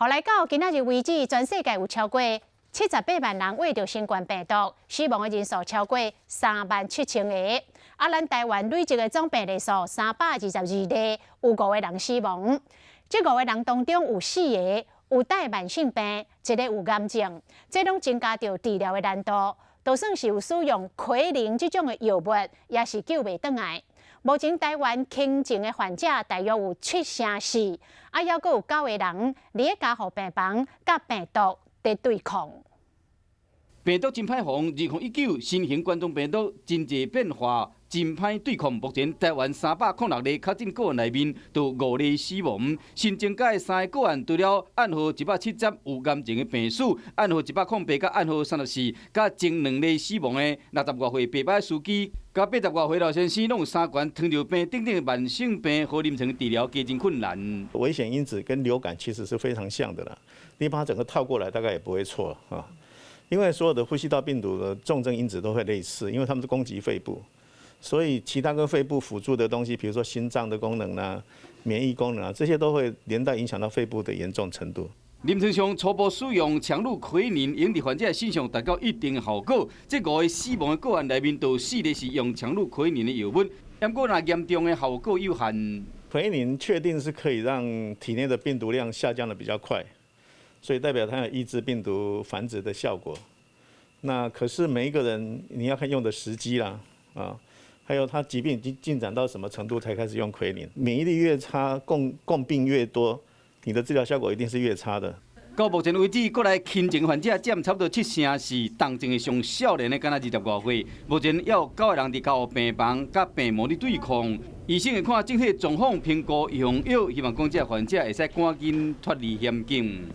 予來到今仔日為止，全世界有超過78萬人罹著新冠病毒，死亡的人數超過3萬7千個。啊，咱台灣累計的總病例數322例，有五個人死亡。這五個人當中有四個有帶慢性病，一个有癌症，這攏增加著治療的難度。就算是有使用奎寧這種的藥物，也是救袂轉來。目前台灣輕症的患者大約有七成四，啊，猶閣有九個人佇咧加護病房，佮病毒佇對抗。病毒真歹防，2019新型冠狀病毒真濟變化，真歹對抗。目前台灣306例確診個案內面，就五例死亡。新增加的三个個案，除了案號170有癌症的病史，案號108佮案號34，佮前兩例死亡的60外歲白牌司機，佮80外歲老先生，攏有三高、糖尿病等等慢性病，予臨床治療加真困難。危險因子跟流感其實是非常像的啦，你把它整個套過來，大概也不會錯啊。因為所有的呼吸道病毒的重症因子都會類似，因為它們是攻擊肺部，所以其他跟肺部輔助的東西，比如說心臟的功能啊、免疫功能啊，這些都會連帶影響到肺部的嚴重程度。臨床上初步使用羥氯喹寧，用佇患者身上達到一定效果。這五個死亡的個案內面，就有四個是用羥氯喹寧的藥物，不過若嚴重的效果有限。奎寧確定是可以讓體內的病毒量下降得比較快。所以代表它有抑制病毒繁殖的效果。那可是每一個人你要看用的時機啦，啊，還有他疾病已經進展到什麼程度才開始用奎寧。免疫力越差，共病越多，你的治療效果一定是越差的。到目前為止，國內輕症患者佔差不多七成，是重症的上少年的，敢若20外歲。目前猶有九個人佇加護病房佮病魔咧對抗。醫生會看整體狀況評估用藥，希望講這患者會使趕緊脫離險境。